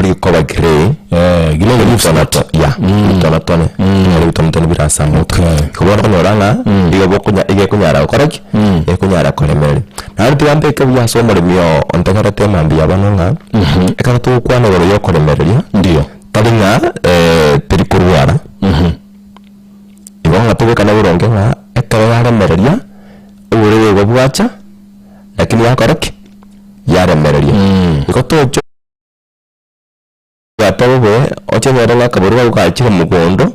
rikoba grey, Eh, grey leaf spot. yeah, bitonatone, onyore bitonatone bire ase amato. Okay. Igo bono okonyora ng'a igo bokonya iga ekonyara gokora ki? Ekonyara koremereria. Naende tiga mbeke buya ase omoremi oo ontegerete mambia bono ng'a, ekero togokwana igoro ya okoremereria, Ndio. tari ng'a teri korwara, igo ng'a tobekane boronge ng'a ekero yaremereria, oborwaire igo bwacha, lakini yakora ki? Yaremereria. Igo tocha obwate bobe, oche onyore ng'a akaborwa kago gachire mogondo,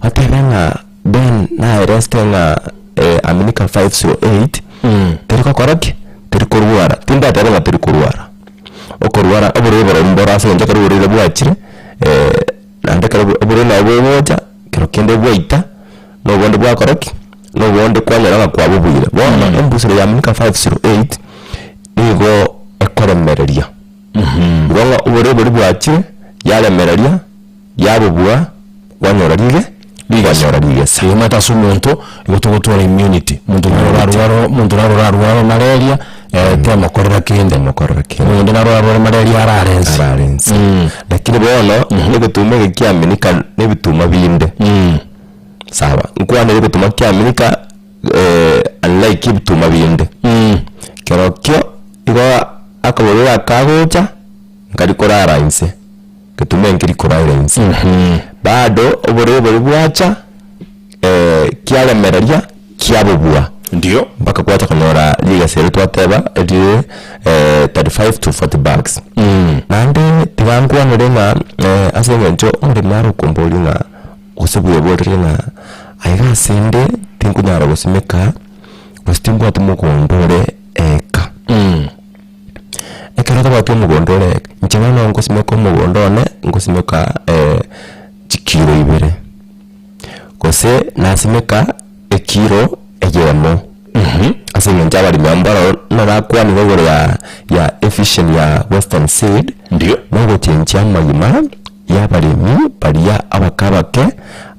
otebe ng'a Ben naeresete ng'a Aminika 508, teri gokora ki? Teri korwara, tindateba ng'a teri korwara, okorwara oborwaire borobwo mboro ase eng'encho ekero oborwaire bwachire, naende ekero oborwaire nabo bogocha, kero kende bwaita, na obonde bwakora ki? Na obonde kwanyora ng'a kwabobuire. Bono embusuro ya Aminika 508, nigo ekoremereria. Igo ng'a oborwaire boria bwachire, yaremereria, yabobua, kwanyora rige, kwanyora rigesa. Igo omanyete ase omonto, igo togotwara immunity, omonto naro orarware omonto naro orarware malaria, temokorera kende. Temokorera kende. Oyonde naro orarware malaria arare nse. Arare nse. Lakini bono, egetuma eke kiaminika na ebituma binde, sawa, nkwanere egetuma kiaminika unlike ebituma binde, kerokio igo akabororo aka kagocha, nkari korara inse. Getuma nkeri koraera inse. Bado oborwaire boria bwacha, kiaremereria, kiabobua. Ndio. Mpaka gwacha konyora rigesa erio twateba rire 35 to 40 bags. Naende tiga nkwanere ng'a ase eng'encho omoremi are okomboria ng'a gose bweborire ng'a aiga ase inde tinkonyara gosimeka gose timbwati mogondo ore eka. Ekero otabwati omogondo ore eka, inche bono ngosimeka omogondo one, ngosimeka chikiro ibere, gose nasimeka ekiro eyemo, ase eng'encho abaremi aba mbaroo buna nakwanire igoro ya ya efficient ya western seed, Ndio. nogochenchia amagima ya abaremi baria abake abake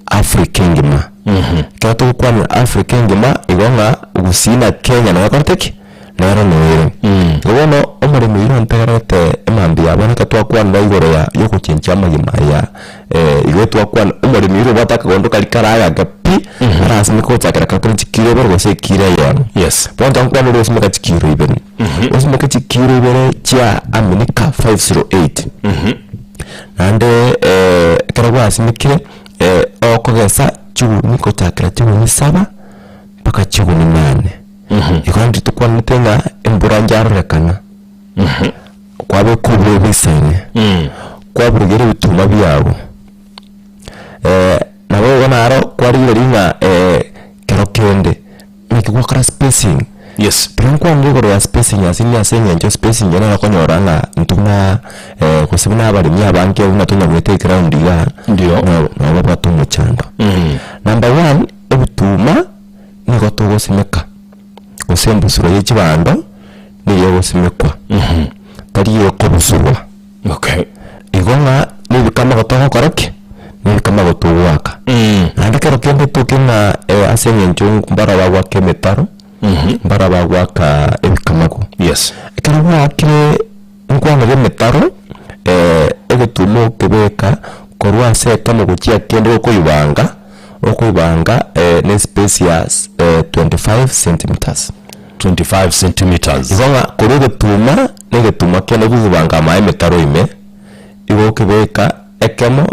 Africa engima. Ekero togokwanera Africa engima, igo ng'a gusii na Kenya nabo ekorete ki? Nero noere. Igo bono omoremi oyio nontegererete emambia ya bono ekero twakwanera igoro ya yogochenchia amagima aya igo twakwana omoremi oyio obwate akagondo karia kare agake pi, arasimeke gochakera kare kore chikiro ibere gose ekiro eyemo. Yes. Bono twankwana oria osimeka chikiro ibere, osimeke chikiro ibere chia Aminika 508, naende ekero gwasimekire okogesa chiguni gochakera chiguni saba mpaka chiguni nane. Igo intwe tokwanete ng'a embura njarorekana, kwabeka obobe boisaine, kwaburugera ebituma biago, nabo igo naro kwarigereria ng'a kero kende naki gwakora spacing. Yes. Ekero nkwanire igoro ya spacing ase ase eng'encho spacing eye nero okonyora ng'a intwe buna gose buna abaremi abange buna tonyagwete eground igaa, Ndio. nabo nabo babwate omochando. Number one, ebituma. nigo togosimeka, gose embusuro ye chibando nigo egosimekwa, tari ekobusurwa. Okay. Igo ng'a nebikamago togokora ki? Nebikamago togoaka. Naende ekero kende toke ng'a ase eng'encho mbaro bagoaka emetaro, mbaro bagoaka ebikamago. Yes. Ekero gwaakire nkwanere emetaro, egetuma okebeka korwa ase ekemo gochia kende gokoibanga. Okoibanga ne space ya 25 centimetres. 25 centimetres. Igo ng'a korwa egetuma na egetuma kende gokobanga amaye emetaro ime, igo okebeka ekemo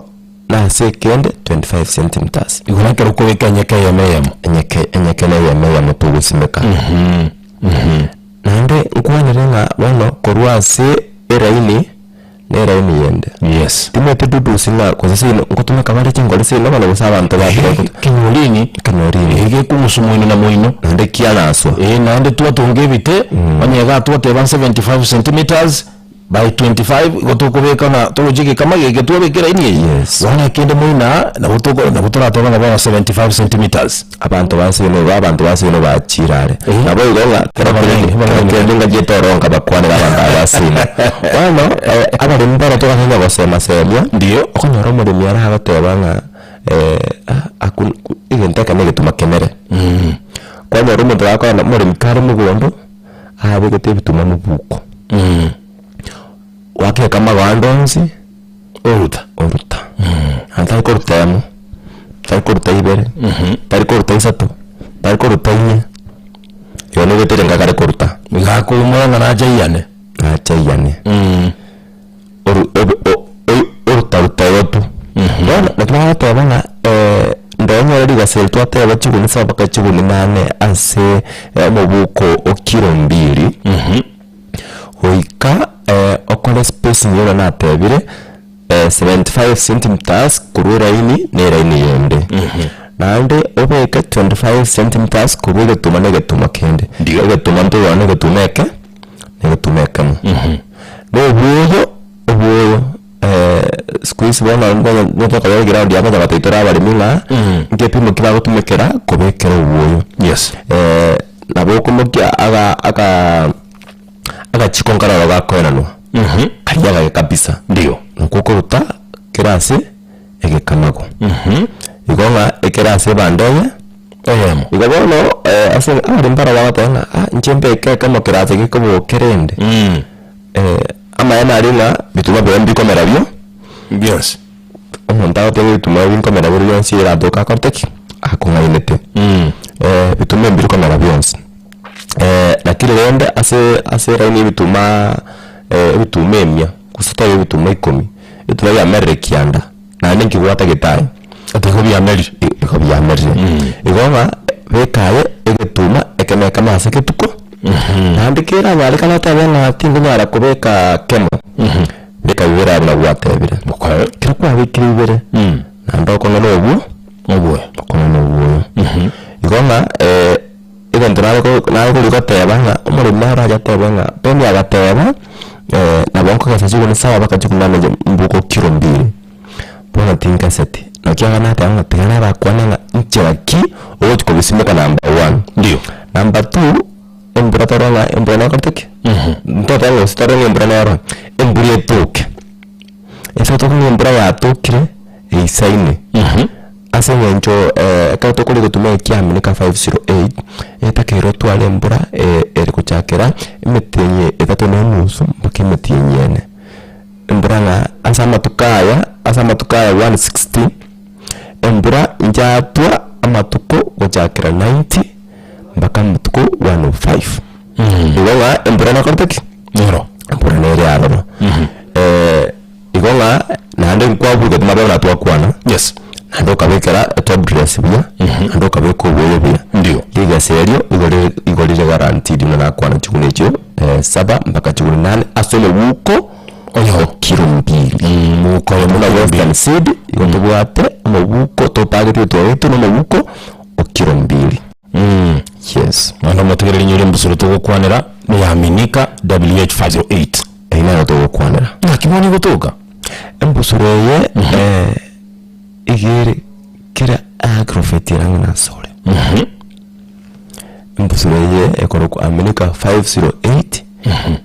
na ase ekende 25 centimetres. Igo nekero okobeka enyeke eyemo eyemo. Enyeke enyeke na eyemo eyemo togosimeka. Naende nkwanere ng'a bono korwa ase eraini. Neraini eyende. Yes. Timanyeti dudusi ng'a gose seino ngotumeka bare chingori seino bono gose abanto ba Kenyorini. Kenyorini. Ege ekong'usu moino na moino. Naende kianaswa. Eh, naende twatonga ebite, onye iga twateba 75 centimetres by 25, igo tokobeka ng'a toroche egekama geke twabeka eraini eye. Yes. Bono ekende moino aa, nabo toko nabo toratebe ng'a bono 75 centimetres. Abanto ba seino igo abanto ba seino bachire are. Eh. Nabo igo ng'a kero Abarenge, kende kero abarenge. kende ngachete ororo nkabakwanera abanto aba ba seino. Bono abaremi bono togakenya gosema semia, Ndio. okonyora omoremi are agoteba ng'a aku egento eke negetuma kemere. Kwanyora omonto gakogenda omoremi kare mogondo, abegete ebituma mobuko, goaka ekamago ande onsi. Oruta. Oruta. Naende tari koruta emo, tari koruta ibere, tari koruta isato, tari koruta inye, igo nigo etere ngaka are koruta. Iga akoumora ng'a nache aiyane. Nache aiyane. Oru obe o- oi- orutaruta igo tu. Bono naki bagoteba ng'a ndonyore rigesa eri twateba chiguni saba mpaka chiguni nane ase omobuko o kilo mbili, goika okore spacing ero natebire 75 centimetres korwa eraini na eraini yende. Naende obeke 25 centimetres korwa egetuma na egetuma kende. Ndio. Egetuma ntoigwane na egetuma eke, na egetuma ekemo. Na obwoyo, obwoyo siku hizi bono ntokorora eground yabo onye goteba tore abaremi ng'a nkepimo ki bagotumekera kobekera obwoyo. Yes. Nabo okomokia aga aga agachiko nkaroro gakoenanwa, karia agake kabisa. Ndio. Nakwo okoruta kera ase egekamago. Igo ng'a ekere ase ebando eye, Eyemo. igo bono ase abaremi mbaro bagoteba ng'a ah inche mbeke ekemo kerase gekoboka rende, amaene aria ng'a bituma biria mbikomera bio, Bionsi. omonto agoteba ebituma ebi nkomera bire bionsi eratoke akorete ki? Akong'ainete. Bituma mbiri komera bionsi. Lakini rende ase ase eraini ya ebituma ebituma emia, gose tobe ebituma ikomi, ebituma biamerire kianda, naende nkigwata getayi. Ati igo biamerire. Igo biamerire. Igo ng'a beka aye egetuma ekemo ekemo ase egetuko, naende keranyarekane otebe ng'a tingonyara kobeka kemo, beka bibere abwo nabwo gwatebire. Okay. Ekero kwabekire bibere, naende okong'e na obwo, Oboyo. okong'e na obwoyo. Igo ng'a egento nare ko nare koria goteba ng'a omoremi naro aye atebe ng'a Benny agateba nabo nkogesa chiguni sawa mpaka chiguni nane inche mbuko kilo mbili, bono tinkeseti. Naki abana nateba ng'a tiga nabakwane ng'a nchera ki ogochi kobisimeka number one. Ndio. Number two, embura tore ng'a embura nekorete ki? Ntotebe ng'a gose tore ng'a embura nero, embura etoke. Ase tokonya ng'a embura yatokire, eisaine. Ase eng'encho ekero tokore egetuma eke kia Aminika 508, etakeire otware embura ere gochakera emetienyi etato na enusu mpaka emetienyi ene. Embura ng'a ase amatuko aya, ase amatuko aya 160, embura inchatwa amatuko gochakera 90 mpaka amatuko 105. Igo ng'a embura nakorete ki? Nero. Embura nere aroro. Igo ng'a naende nkwabuga buna bono twakwana, Yes. naende okabekera etop dress buya, naende okabeka obwoyo buya. Ndio. Rigesa erio igo rire igo rire guaranteed buna nakwana chiguni echio saba mpaka chiguni nane ase omobuko Oyomo. o kilo mbili. Omobuko oyomo Buna kilo mbili. Western Seed igo tobwate omobuko topagete egetwaro gieto na omobuko o kilo mbili. Yes. Naende omotegereri nyore embusuro togokwanera neyaminika WH508. Eyio nero togokwanera. Naki bono egotoka? Embusuro eye iga ere kera agrovet ere ang'e nase ore. Embusuro eye ekorokwa Aminika 508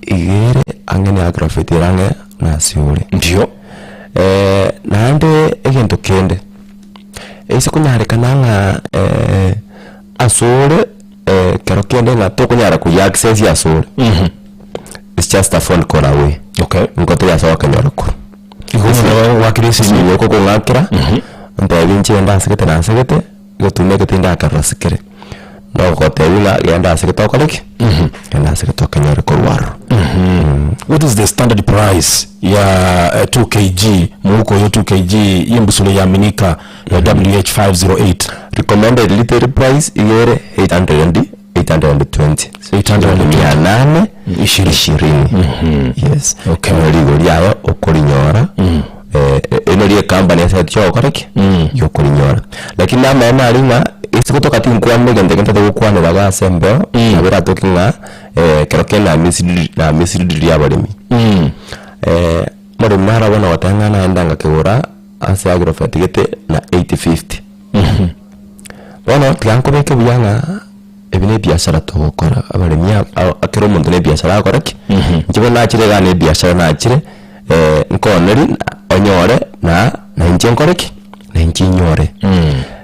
iga ere ang'e na agrovet ere ang'e nase ore. Ndio. Naende egento kende, ase konyarekana ng'a ase ore ekero kende ng'a tokonyara koyia access ase ore, it's just a phone call away. Okay. Nko tari ase okenyora korwa. Igo omonto agogoakera esimi. Esimi okokong'akera, ontebi inche ende asegete na asegete, egetunda eke tindakerora ase kere. Nogotebia ng'a genda asegete okore ki? Genda asegete okenyore korwa aroro. What is the standard price ya 2 kg mohuko oyo 2 kg y'embusuro ya Minika ya WH508? Recommended retail price iga ere 800 and 820. 820. Mia nane Ishirini. ishirini. Yes. Okay. Eno rigori riaye okorinyora eno rie company ase chiogokora ki? Yokorinyora. Lakini amaene aria ng'a ase gotoka tinkwana egento ekio ntagete gokwanera iga ase embeo, nabo eratoke ng'a ekero kende na mislead na mislead abaremi. Omoremi naro bono ogoteba ng'a naende ngakegora ase agrovet gete na 850. Bono tiga nkobeke buya ng'a ebi na ebiasara togokora abaremi aba kera omonto na ebiasara agokora ki? Inche bono nachire igaa na ebiasara nachire nkooneri onyore na na inche nkore ki? Na inche inyore.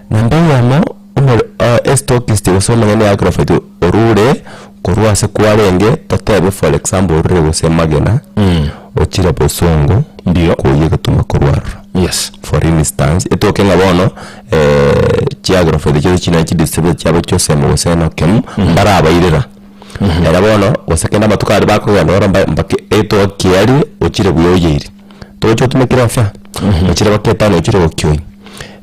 Namba eyemo omore estockist gose omonyene agrovet orure. Korwa ase kwarenge, totebe for example orure gose Magena, ochire Bosongo, Ndiyo. koyia egetuma korwa aroro. Yes. For instance, etoke ng'a bono chiagraphy echi chionsi chine chidistribute chiabo chiosemo gose enokemu, mbarabairera. Ere bono, gose kende amatuko aria bakogenda oro mba mbake etoke kiaria ochire buya oyeire. Togochi otumekire efare, ochire mpaka etown ochire gokioyia.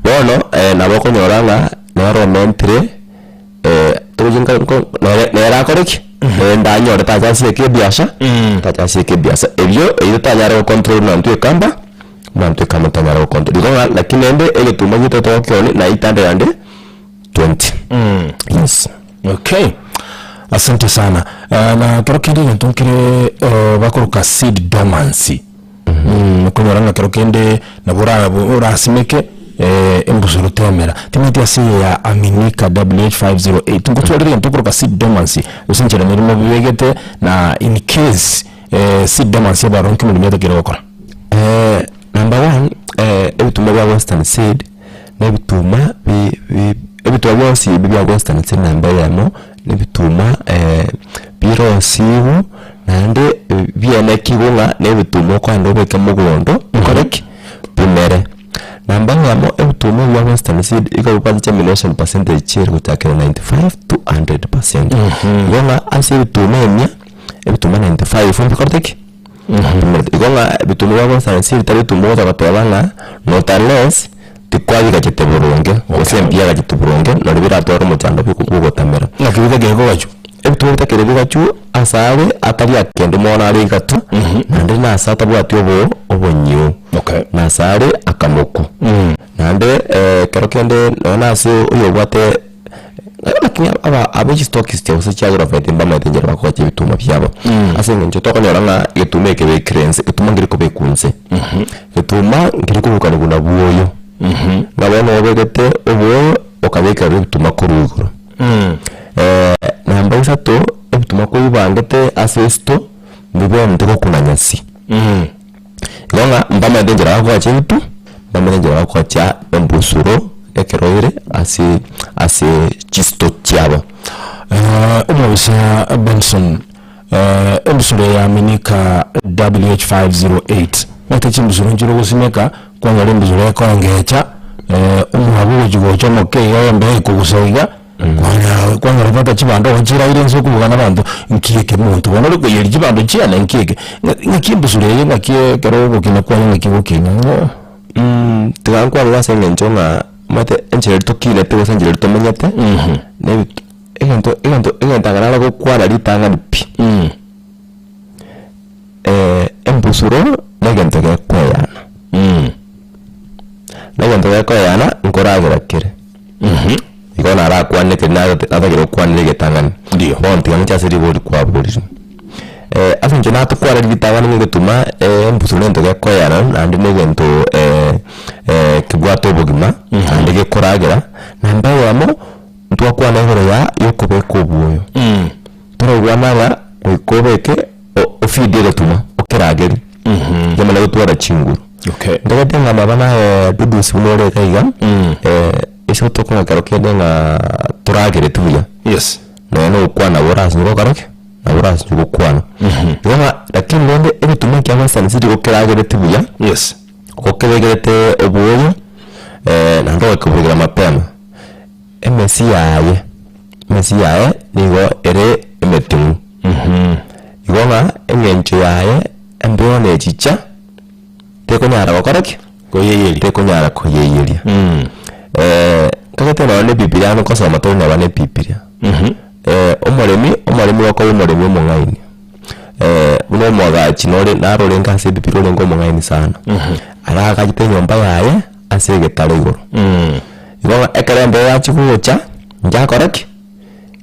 Bono nabo okonyora ng'a nere omentire togochi nka nko nere nere akore ki? Nere ndanyore tacha asieke ebiasha, tacha asieke ebiasa. Ebio erio tanyare gocontrol buna intwe ekamba, buna intwe ekamba tanyare gocontrol. Igo ng'a lakini rende egetuma giaito togokeoni na 820. Yes. Okay. Asante sana. Eh, na kero kende egento nkere eh, bakoroka seed dormancy. Mm, okonyora ng'a kero kende nabo ora orasimeke eh, embusuro temera. Timanyeti ase eye ya Aminika WH508 ngotwarire egento okoroka seed dormancy gose enchera nere mobibegete na in case eh, seed dormancy ebaroro nki omoremi atakeire gokora? Number one, ebituma bia western seed, na ebituma bi bi ebituma bionsi ebi bia western seed namba eyemo, na ebituma birosiwu naende bienekigwe ng'a na ebituma okogenda obeke mogondo okore ki? Bimere. Namba eyemo ebituma bia western seed igo bibwate germination percentage chiere gochakera 95 to 100%. Igo ng'a ase ebituma emia, ebituma 95 mbikorete ki? Igo ng'a ebituma bia western seed tari ebituma ogocha goteba ng'a not unless tikwabigachete boronge, gose mbiagachete boronge nari biratware omochando bwo bwogotamera. Ng'aki bitakire kogachwa? Ebituma bitakire bigachwe ase are atari akende mono are igatwa, naende na ase atabwati obo obonyio, Okay. na ase are akamoku. Naende ekero kende nonya na ase oyobwate lakini aba abe chistokist gose chiagrovet mbamaete enchera bakogacha ebituma biabo. Ase eng'encho tokonyora ng'a egetuma eke bekire nse, egetuma nkeri kobekwa nse, getuma nkeri kobukanigwa na bwoyo, ng'a bono obegete obwoyo okabekera ebituma korwa igoro. Namba isato, ebituma koibangete ase esito, mbibwenerete gokuna nyasi. Igo ng'a mbamaete enchera bakogacha ebitu, mbamaete enchera bakogacha embusuro ekero ere ase ase chisito chiabo. Omobisa Benson, embusuro eye ya Minika WH508, omanyete chimbusuro nchire ogosimeka, kwanyora embusuro ekoengecha, omwaga ogochi gocha omoke iga embe ekogusa iga, kwanyora kwanyora tata chibando igo chiraire inse okobuga na abanto, nki eke monto bono ore koiyeria chibando chiane nki eke, ng'a ng'aki embusuro eye ng'aki ekero ogokina kwaye ng'aki egokina ng'a. Tiga nkwanere ase eng'encho ng'a omanyete enchera eria tokinete gose enchera eria tomenyete, na ebit egento egento egento ekero nare gokwana ritang'ani pi, embusuro na egento gekoeyana, na egento gekoeyana nkoragera kere. Igo narakwane ekeri nagete natagete gokwanera egetang'ani. Ndiyo. Bono tiga ng'che ase ribori kwaborire. Ase eng'encho natokwana ritang'ani nigetuma embusuro nento gekoeyana naende na egento kebwate obogima, naende gekoragera, namba eyemo, ntwakwana igoro ya yokobeka obwoyo. Toraigwana ng'a goika obeke o- ofeed egetuma, okeragerie, kemanye gotwara chinguru. Okay. Ntagete ng'a mama naye Dudusi buna ore iga iga, ase otokong'a ekero kende ng'a toragereti buya, Yes. nonya na ogokwana nabo orasinye gokora ki? Nabo orasinye gokwana. Igo ng'a lakini rende egetuma ekia western city gokeragereti buya, Yes. gokebekerete obwoyo, naende ogakebogera mapema, emesi yaye, emesi yaye nigo ere emeting'u. Igo ng'a eng'encho yaye embeo na echicha. Tekonyara gokora ki? Koyeyeria. Tekonyara koyeyeria. Ntagete nonye na ebibilia amo nkosoma tore neba na ebibilia. Omoremi, omoremi gokoba omoremi omong'aini, buna omoagachi nore naro orenge ase ebibilia orenge omong'aini sana. Aragachete enyomba yaye ase egetare igoro. Igo ekero embeo yachia gocha, njakora ki?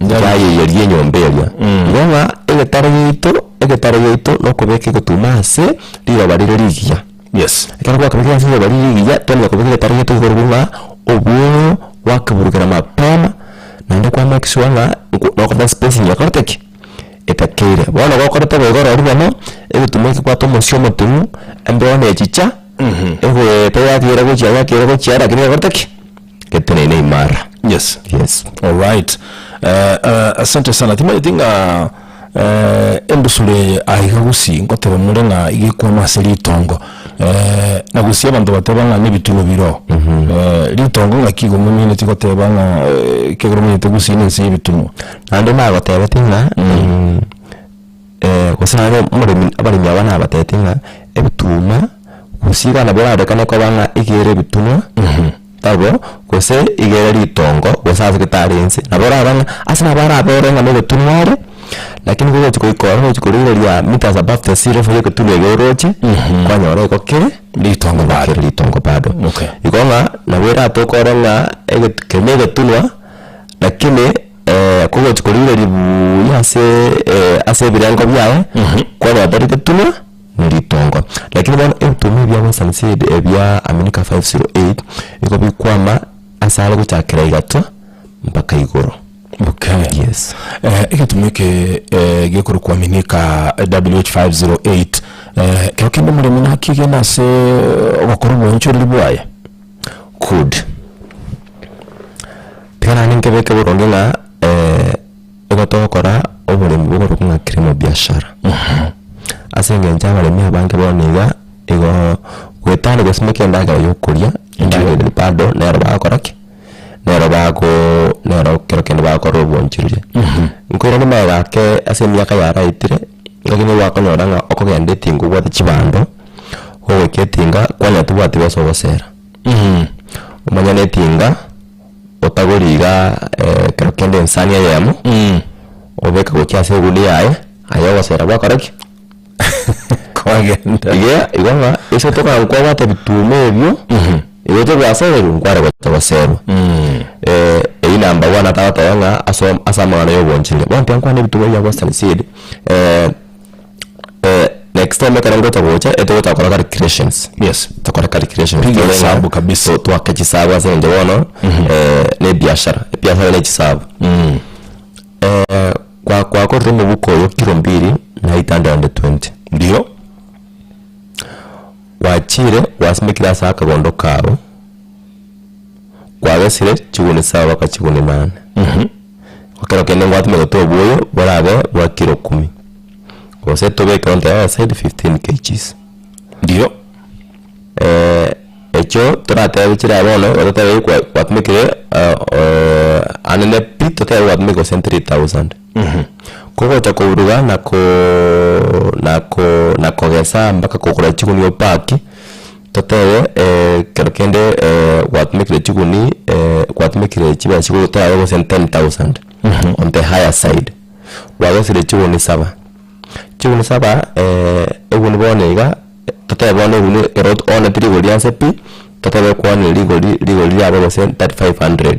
Njayeyeria enyomba eria. Igo ng'a egetare giaito, egetare giaito nokobeka egetuma ase riroba rire rigiya. Yes. Ekero gwakobekire ase riroba rire rigiya, twamanya kobeka egetare giaito igoro buna obwoyo gwakeburukera mapema, naende kwa make sure ng'a nko nokobeka spacing ekorete ki? Etakeire. Bono gokorete bo igo orori bono, egetuma ekebwate omosie omoting'u, embeo na echicha, egoeta yakeira gochia yakeira gochia lakini ekorete ki? Geteneine imara. Yes. Yes. Alright. Eh, eh, asante sana timanyeti ng'a eh, embusuro eye aiga gusii ngoteba more ng'a iga ekwama ase ritongo eh, na gusii abanto bateba ng'a na ebituno biro eh, ritongo ng'aki igo momineti goteba ng'a eh, ekegoro omanyete gusii na ense ya ebituno. Naende nagotebetie ng'a gose naende omoremi abaremi aba nabatebetie ng'a ebituma gose iga nabo orarekane koba ng'a iga ere ebitunwa tabo gose iga ere ritongo gose ase getare inse nabo orabe ng'a ase nabo arabere ng'a na egetunwa are lakini gogochi goika ororo gochi korigereria meters above the sea level ya egetunwa eke oroche kwanyora igo kere Ritongo bado. kere ritongo bado. Okay. Igo ng'a nabo eratoke ore ng'a eget keri na egetunwa lakini kogochi korigereria buuya ase ase ebirengo biaye, kwanyora tari getunwa na ritongo. Lakini bono ebituma ebia Western Seed ebia Aminika 508, nigo bikwama ase are gochakera igatwa mpaka igoro. Okay. Yes. Eh, egetuma eke eh, gekorokwa Aminika WH508 eh, kero kende omoremi nakigena ase ogokora obonchoreri bwaye. Good. Tiga naende nkebeke boronge ng'a igo togokora oboremi bokorokwa ng'a kilimo biashara. Ase eng'encho abaremi abange bono iga, igo goetania gosimeka endagera ya okoria, endagera eri bado nero bagokora ki? Nero bago nero kero kende bagokora obwanchereria. Nkoirania magega ake ase emiaka yaraetire, ngaki nigo gwakonyora ng'a okogenda etinga obwate chibando, ogoika etinga kwanyora tobwati besa ogosera. Omonyene etinga, otagori igaa ekero kende ensani eyemo, obeka gochia ase egunia yaye, aye ogosera gwakora ki? Kwagenda. Iga igo ng'a ase tokogamba kwabwate ebituma ebio, igo oche gwasererwa nkware gocha goserwa. Eywo number one atagoteba ng'a ase ase amang'ana ya obonchereria. Bono tiga nkwane ebituma bia western seed, next time ekero ngocha gocha, etogocha gokora calculations. Yes. Tokore calculations Piga tore ng'a hesabu kabisa. twake chisabu ase eng'encho bono na ebiashara, ebiashara na echisabu. Kwa kwakorire omobuko oyo kilo mbili na 820. Ndio. Gwachire gwasimekire ase akagondo kao, kwagesire chiguni saba mpaka chiguni nane. Ekero kende ngwatumegete obwoyo borabe bwa kilo kumi, gose tobeke on the higher side 15 kgs. Ndio. Ekio toratebe chire bono, gose totebe kwa gwatumekire anene pi totebe gwatumekire gose 3000. Kogocha koburuga na koo na koo na kogesa mpaka kogora chigunia opaki, totebe ekero kende gwatumekire chiguni gwatumekire chibesa chigotwara gose 10000 on the higher side, gwagesire chiguni saba, chiguni saba eguni bono iga totebe bono eguni ekero ooneti rigori ase pi, totebe kwane rigori rigori riabe gose 3500.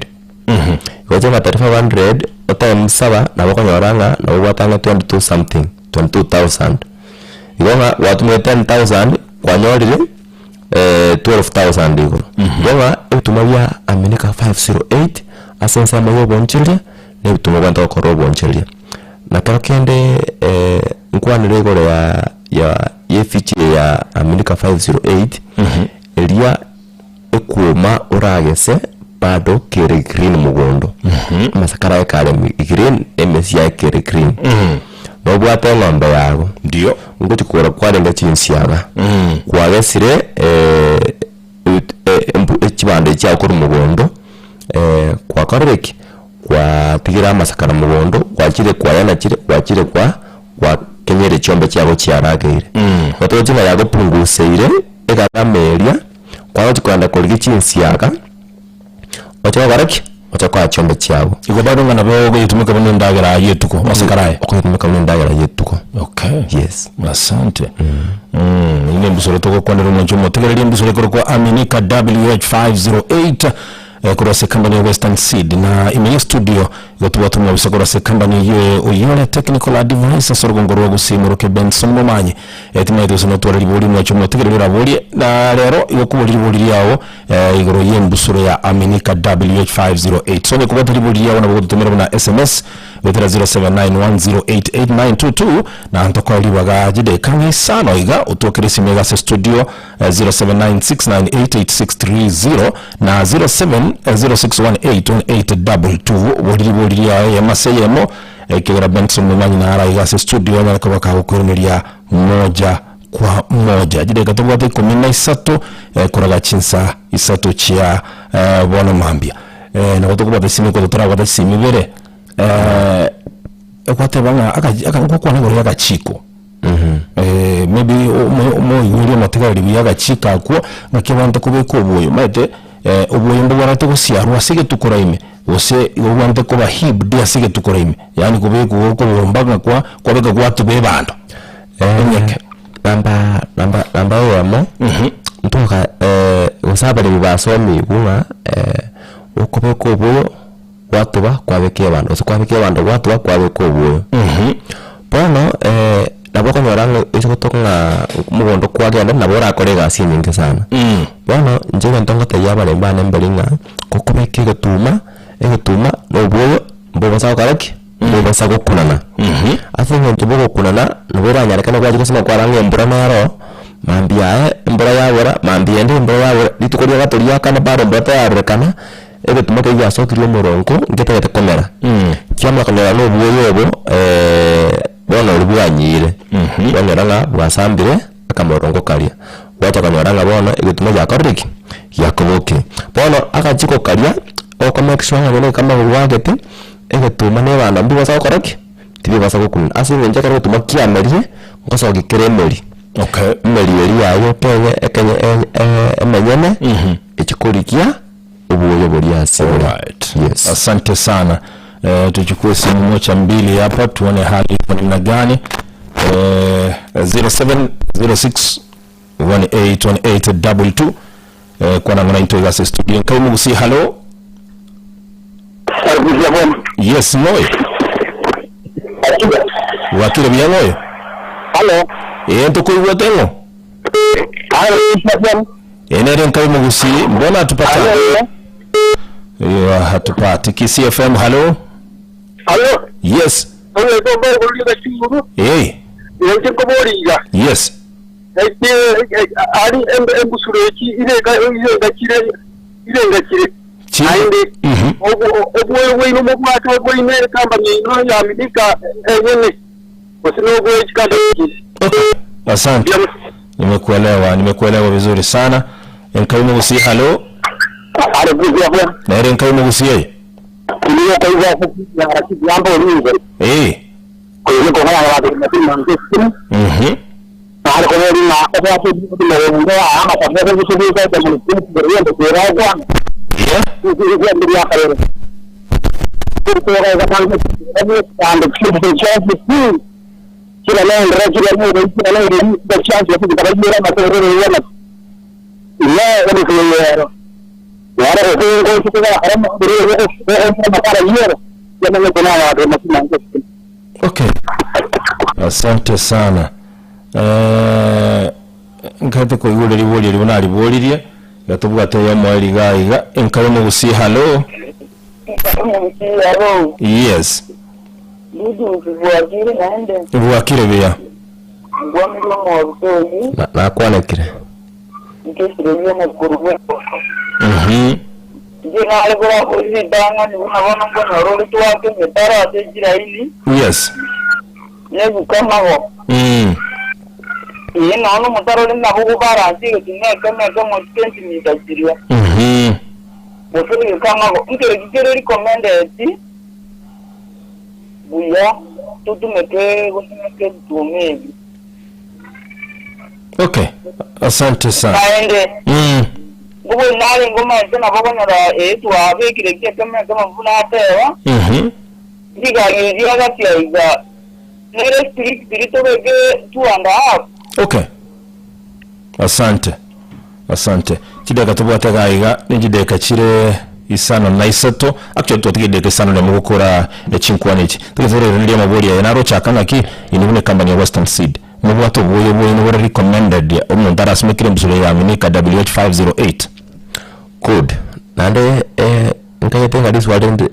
Gocha ng'a 3500 otimes saba nabo okonyora ng'a nabo obwate ang'e 22 something, 22000. Igo ng'a gwatumire 10000 kwanyorire 12000 igoro. Igo ng'a ebituma bia Aminika 508 ase ensemo ya obonchereria na ebituma obwenerete gokora obonchereria. Na kero kende nkwanere igoro ya ya ya eficha eye ya Aminika 508 eria ekwoma oragese bado kere green mogondo, amasakara aye kare green, emesi yaye kere green. Nobwate eng'ombe yago, Ndio. ngochi kogora kwarenge chinsiaga, kwagesire chibando echi chiago korwa mogondo, gwakorire ki? Kwatigire amasakara mogondo, gwachire kwayanachire, gwachire kwa gwakenyire chiombe chiago chiarageire. Gotochi ng'a yagopunguseire egarama eria, kwagochi kogenda korigia chinsiaga, oche gokora ki? Oche koa chiombe chiago. Igo bado ng'a nabo ogoyetumeka buna endagera ya etuko, amasakara aya. Okoyetumeka buna endagera ya etuko. Okay. Yes. Asante. Mm, ine embusuro togokwanera omwancho omotegereria embusuro ekorokwa Aminika WH508 eh, korwa ase company ya Western Seed na ime ya studio igo tobwate omwabisa korwa ase company eyio oyore technical advisor ase orogongo rwa Gusii Moroke Benson Momanyi eh, timanyete gose notware ribori omwancho omotegereria oraborie na rero igo okobori ribori riao eh, igoro y'embusuro ya Aminika WH508 so onye kobwate ribori riao nabo ogototomera buna SMS. Goetera 0791088922 na ntokoe ribaga chidakika ng'a isano iga otwokere esimi iga ase studio 0796988630 na 0706181822 bori ribori riaye eyemo ase eyemo ekegera Benson Momanyi naro iga ase studio anyare koba kagokoiraneria moja kwa moja. Chidakika tobwate ikomi na isato koraga chinsa isato chia bono mambia. Nabo tokobwata chisimi gocha torabwate chisimi ibere egwateba ng'a aka aka ngokwana igoro ya agachiko maybe omo omoigweri omotegereri buya agachiko akwo ng'aki abanto kobeka oboyo omanyete oboyo mbobwarete gosiarwa ase egetukora ime gose igo bobwenerete koba heaped ase egetukora ime yaani kobekwa gokobomba ng'a kwa kwabeka gwatuba ebando enyeke. Namba namba namba eyemo, ntoka gose abaremi basomigwe ng'a okobeka oboyo gwatuba kwabeka ebando gose kwabeka ebando gwatuba kwabeka oboyo. Bono nabo okonyora ng'a ase gotoka ng'a mogondo kwagenda nabo orakore egasi enyinge sana. Bono inche egento ngotebia abaremi bane mbari ng'a, gokobeka egetuma, egetuma na oboyo mbobasa gokora ki? Mbobasa gokunana. Ase eng'encho bogokunana, nabo oranyarekane gwachia gose kwarora ng'a embura nero, mambia aye embura yabora, mambia ende embura yabora, rituko ria gatato ria kane bado embura terarorekana, egetuma keria giasokirie omorongo ngetagete komera. Kiamanya konyora na obwoyo obo bono oria bwanyiire, kwanyora ng'a bwasambire akamorongo karia, gwacha konyora ng'a bono egetuma giakorire ki? Giakobokire. Bono agachiko karia, oko make sure ng'a nonye kama gwagete, egetuma na ebando mbibasa gokora ki? Tibibasa gokunana. Ase eng'encho ekero egetuma kiamerire, ngosokia kere emeri. Okay. Emeri eria yaye ekenye ekenye emenyene, echie korigia obuoyo boria ase ore. Alright. Yes. Asante sana. Eh, tuchukue simu moja mbili hapa tuone hali iko namna gani. Eh, 0706 181822 eh, kwana ng'ana into igase studio nkai mugusi hello yes ng'oyo wakire buya ng'oyo Halo. eh ntokoigwete ng'o Halo. eh nere nkai mugusi mbona hatupata Halo. Eh, hatupati Kisii FM hello Halo. yes Oyo ndo mbere chinguru. eh Yenje koboriga. yes Eki ari embusuro eki irenga irengakire irengakire. Chi- Ainde. Mhm. Obwoyo bwaino mobwate obwaino ekambani ino yaminika enyene. Gose nobwoyo chikambani echi. Okay. Asante. Nimekuelewa, nimekuelewa vizuri sana. Enkai mugusi halo. Ari kuzia kwa. Nere enkai mugusi eh. Kuliyo kwa hivyo jambo lingi. Eh. Kuliko kwa watu na simu. Mhm. Yeah. Okay. Asante sana. Eh, nkate koigure ribori ribu nariboririe gatobwate yomo eriga iga enkai mugusi halo. Alo, Yes. Dudu bwakire naende Bwakire buya. ngwamire omorutoyi Na- nakwanekire nkesirerie omokuru bw'engoko Mhm. inche naregora ritang'ani buna bono nkonyora ore twake emetaro ase echiraini Yes. nebukamago Ee nonya omotaro ore nabo ogobaransa egetunwa ekemo ekemo centimeter chiria Mhm. gose egekamago nkereki kere recommended buya totumeke gosimeka ebituma ebi. Okay. Asante sana. Naende ngobori narenge omanyete nabo okonyora ee twabekire ki ekemo ekemo buna ateba, rigari eria agatia iga nere strict tobeke two and a half. Okay. Asante. Asante. Chidakika tobwate iga iga ne chidakika chire isano na isato. Actually twatiga edakika isano nemo gokora echinkwana echi. Togete torairaneria amabori aya narochaka ng'aki inwe buna ecompany ya Western Seed. Mobwate oboyo bwaino bore recommended omonto arasimekire embusuro ya Minika WH508. Good. Naende. Nkaete ng'a riswali rinde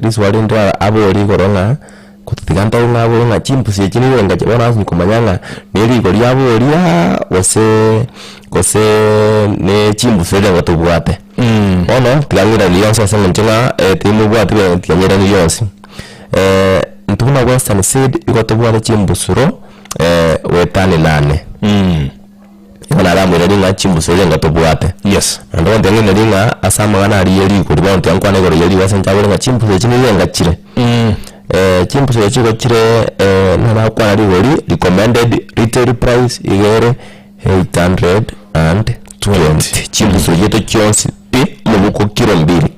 riswali rinde abori igoro ng'a tiga ntobe ng'a abore ng'a chimbusi echi nigo engache bono ase komanya ng'a ne rigori aboria gose gose ne chimbusi eria igo tobwate. Bono tiga ng'iranie yonsi ase eng'encho ng'a timobwati bene tiga ng'iranie yonsi. Intwe buna Western Seed igo tobwate chimbusuro goetania nane. Igo naramoiranerie ng'a chimbuso eria nigo tobwate. Yes. Naende ogontebia ng'a ineri ng'a ase amang'ana aria ye rigori bono tiga nkwane igoro ye rigori ase eng'encho abore ng'a chimbuso echi nigo enga chire. Chimbuso echi igo chire buna nagokwana rigori recommended retail price iga ere 820, chimbuso chiaito chionsi pi omobuko kilo mbili.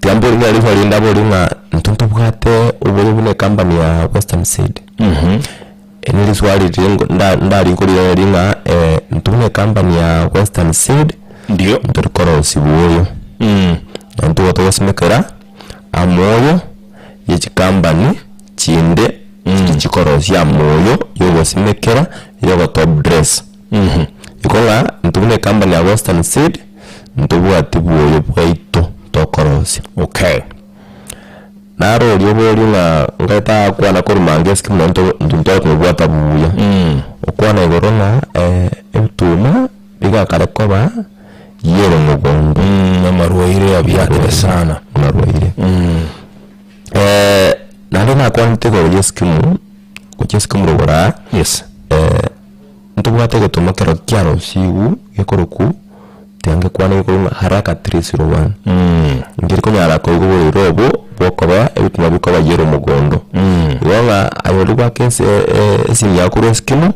Tiga mbori ng'a rigori rinde abori ng'a intwe ntobwate obobe buna ecompany ya Western Seed. Eri neriswali riria ngo- nda- ndarikorigereria ng'a intwe buna ecompany ya Western Seed, Ndio. ntori korosia bwoyo. Na intwe igo togosimekera amoyo ye chikampani chinde chiria chikorosia amoyo yogosimekera yogo top dress. Igo ng'a intwe buna ecompany ya Western Seed, ntobwati bwoyo bwaito tokorosia. Okay. Naro oria oboria ng'a ngaete agakwana korwa manga esike buna nto intwe ntware komobwata buya. Okwana igoro ng'a ebituma bigakare koba yellow mogondo. Amarwaire abiakire sana. Amarwaire. Naende nakwanete igoro ya eskimu, gochia eskimu rogoro aa, Yes. ntobwate egetuma kero kiarosiwu gekorokwu tiga ngekwane gekorokwa ng'a haraka 301. Nkeri konyara koigwa oborwaire obwo bwokoba ebituma bikoba yellow mogondo. Igo ng'a aye oria gwaka ase esimi yago korwa eskimu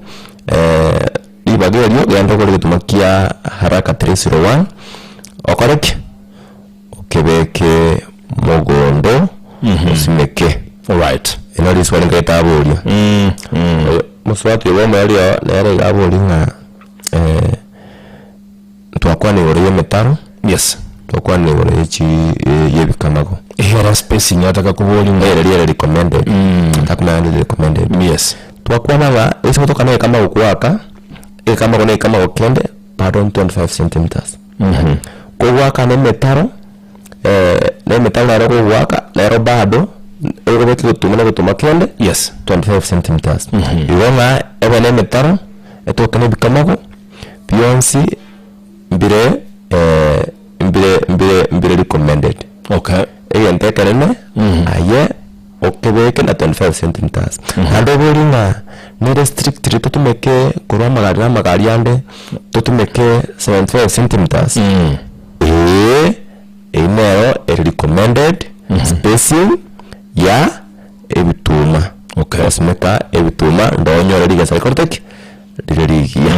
ribaga erio genda ogore egetuma kia haraka 301 okore ki? Okebeke mogondo osimeke. Alright. Eri nario riswali nkaete aboria. Oyo mosubati oyo bono erio nere iga aboria ng'a twakwana igoro ya emetaro, Yes. twakwana igoro ya chi ya ebikamago. Era spacing ataka koboria ng'a Ere riere recommended, takomanya rire recommended. Yes. Twakwana ng'a ase gotoka na ekamago goaka, ekamago na ekamago kende bado 25 centimetres. Kogoaka na emetaro, na emetaro nero kogoaka, nero bado okobeka egetuma na egetuma kende Yes. 25 centimetres. Igo ng'a ebe na emetaro, etoke na ebikamago, bionsi mbire mbire mbire mbire recommended. Okay. Egento ekenene, aye okebeke na 25 centimetres. Naende obori ng'a nere strictly totumeke korwa amagari na amagari ande, totumeke 75 centimetres, eeh, eywo nero ere recommended spacing ya ebituma. Okay. Gosimeka ebituma ndonyore rigesa rikorete ki? Rire rigiya,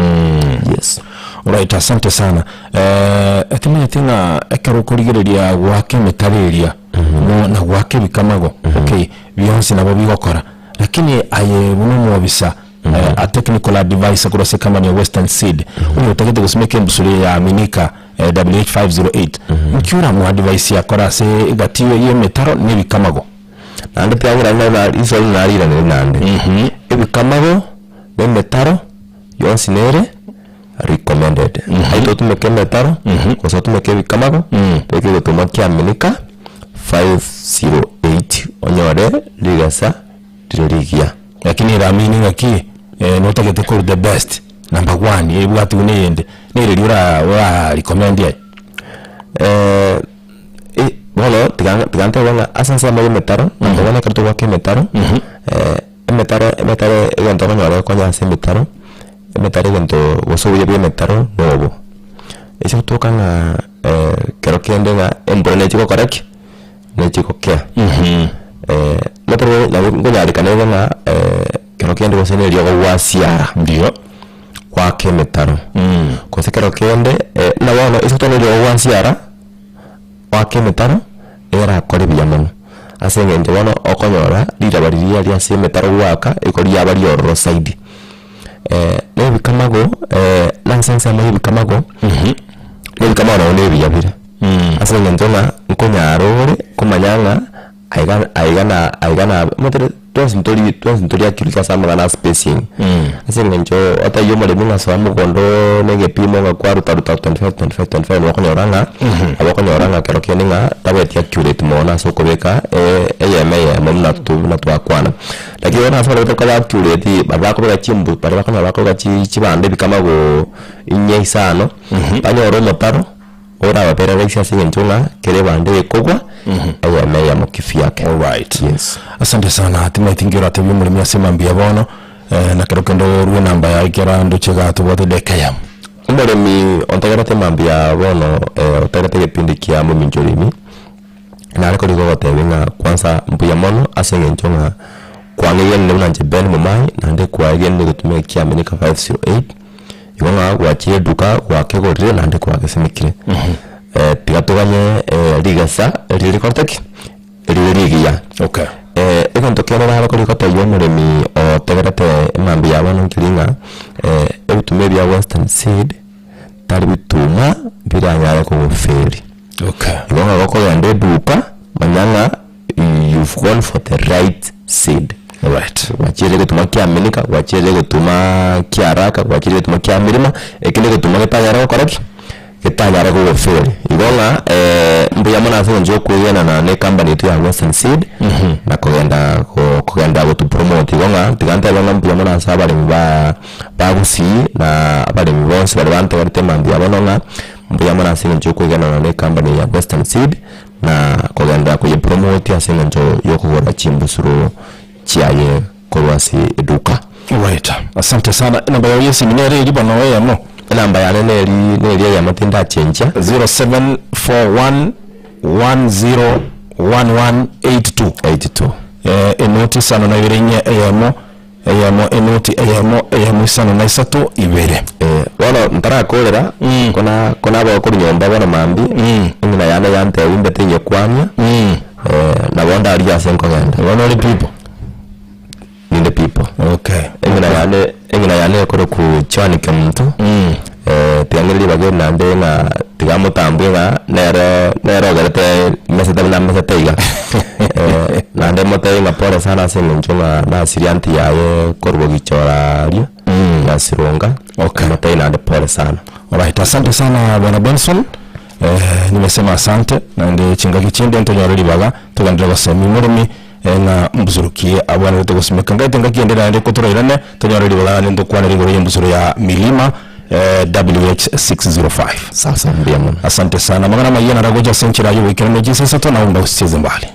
yes. Alright, asante sana. Eh, timanyeti ng'a ekero okorigereria goaka emetaro eria no- na goaka ebikamago okay bionsi nabo bigokora lakini aye buna omwobisa eh, a technical advisor korwa ase ecompany ya Western Seed oyo otagete gosimeka embusuro eye ya Aminika eh, WH508 nki oramoadvise akore ase egati ya emetaro na ebikamago? Naende tiagera buna riswali nariranire naende, ebikamago na emetaro yonsi nere recommended. Aye totumeke emetaro, gose otumeke ebikamago, beka egetuma kiaminika 508 onyore rigesa rire rigiya. Lakini eramini ng'aki eh, notagete korwa the best number one ebwati buna eyende nereri ora ora recommend aye? Bono tiga tiga ntebe ng'a ase ensemo ya emetaro, bono ekero tobwate emetaro, emetaro emetaro egento okonyora okonya ase emetaro, emetaro egento gose obuya bwa emetaro nobo, ase gotoka ng'a kero kende ng'a embura nechi gokora ki? Nechi gokea. Notebe nabo nkonyarekana iga ng'a kero kende gose na eriogo gwasiara, Ndio. goaka emetaro, gose kero kende buna bono ase gotoka na eriogo gwasiara. Goaka emetaro erakore buya mono, ase eng'encho bono okonyora riraba riria ria ase emetaro goaka iko riaba riororo zaidi. Na ebikamago na ase ensemo ya ebikamago, na ebikamago nabo na ebiya bire, ase eng'encho ng'a nkonyara ore komanya ng'a. Aiga aiga na aiga na omanyete twensi ntori twensi ntori accurate ase amang'ana a spacing. Ase eng'encho otebie omoremi ng'a soa mogondo na egepimo ng'a kwaruta ruta 25 25 25 nabo okonyora ng'a nabo okonyora ng'a kero kende ng'a tabeti accurate mono ase okobeka eyemo eyemo buna tu buna twakwana. Lakini bono ase barabwo koba accurate baria bakobeka chimbu baria bakonyora bakobeka chi chibando ebikamago inye isano, banyore omotaro. Orababerere raisi ase engencho ng'a kera ebande ekogwa, eyemo eyemo kivyake. Alright. Yes. Asante sana timaeti nki oratebie omoremi ase mambia bono eh, na kero kende orue enamba yaye kera ndoche igaa tobwate edakika eyemo. Omoremi ontegerete mambia bono eh, otegerete egepindi kia momincha orimi, nare korigia gogotebia ng'a kwanza mbuya mono ase eng'encho ng'a kwang'egenire buna inche Ben Momai naende kwaegenire egetumo eke kia Minika 508. Igo ng'a gwachire eduka gwakegorire naende kwagesimekire. Tiga toganye rigesa riria rikorete ki? Rire rigiya. Okay. Egento kende nare kori gotebia omoremi otegerete emambia ya bono nkeri ng'a ebituma ebi bia western seed tari bituma biranyare kogoferi. Okay. Igo ng'a gokogenda eduka manya ng'a you've gone for the right seed. Alright. Gwachire egetuma kia minika, gwachire egetuma kia haraka, gwachire egetuma kia mirima, eki negetuma getanyare gokora ki? Getanyare kogoferi. Igo ng'a mbuya mono ase eng'encho ya okwegenana na ecompany yaito ya Western Seed, na kogenda go kogenda gotopromote. Igo ng'a tiga ntebe ng'a mbuya mono ase abaremi ba ba gusii na abaremi bonsi baria bantegerete mambia bono ng'a mbuya mono ase eng'encho ya okwegenana na ecompany ya Western Seed. na kogenderera koyepromote ase engencho y'okogora chimbusuro chiaye korwa ase eduka. Right. Asante sana. Enamba yao y'esimi nere eri bono eyemo? Enamba yane neri neri eyemo tindachenchia. 0741 101182. 82. Eh, enoti isano na ibere inye eyemo Eyemo enoti eyemo eyemo isano na isato ibere. Eh, bono ntarakorera, Mm. kona kona abakorwa nyomba bono mambia, Mm. eng'ina yane yantebia mbete inyekwania, Mm. eh, nabo ndarigia ase nkogenda. Bono ore people. Ninde people. Okay. Eng'ina yane eng'ina yane ekorokwa Joan Kemunto, Mm. eh, tiga ng'ire ribaga eri naende ng'a tiga motambwe ng'a nere nere ogerete mesete buna mesete iga. Eh, naende motebie ng'a pole sana ase eng'encho ng'a nasirie aunty yaye korwa gichora aria, Nyasironga, Okay. motebie naende pole sana. Alright, asante sana bwana Benson. Eh, nimesema asante naende chingaki chinde ntonyore ribaga togenderere gosemia omoremi eh, ng'a mbusurukie abwenerete gosimeka ngaete ngaki ende naende kotorairane tonyore ribaga naende ntokwanere igoro y'embusuro ya milima eh, WH605 Sasa mbuya mono. asante sana amang'ana amayia naragocha ase enchera y'ogoikeranu chinsa isato naomba gosicheze mbali.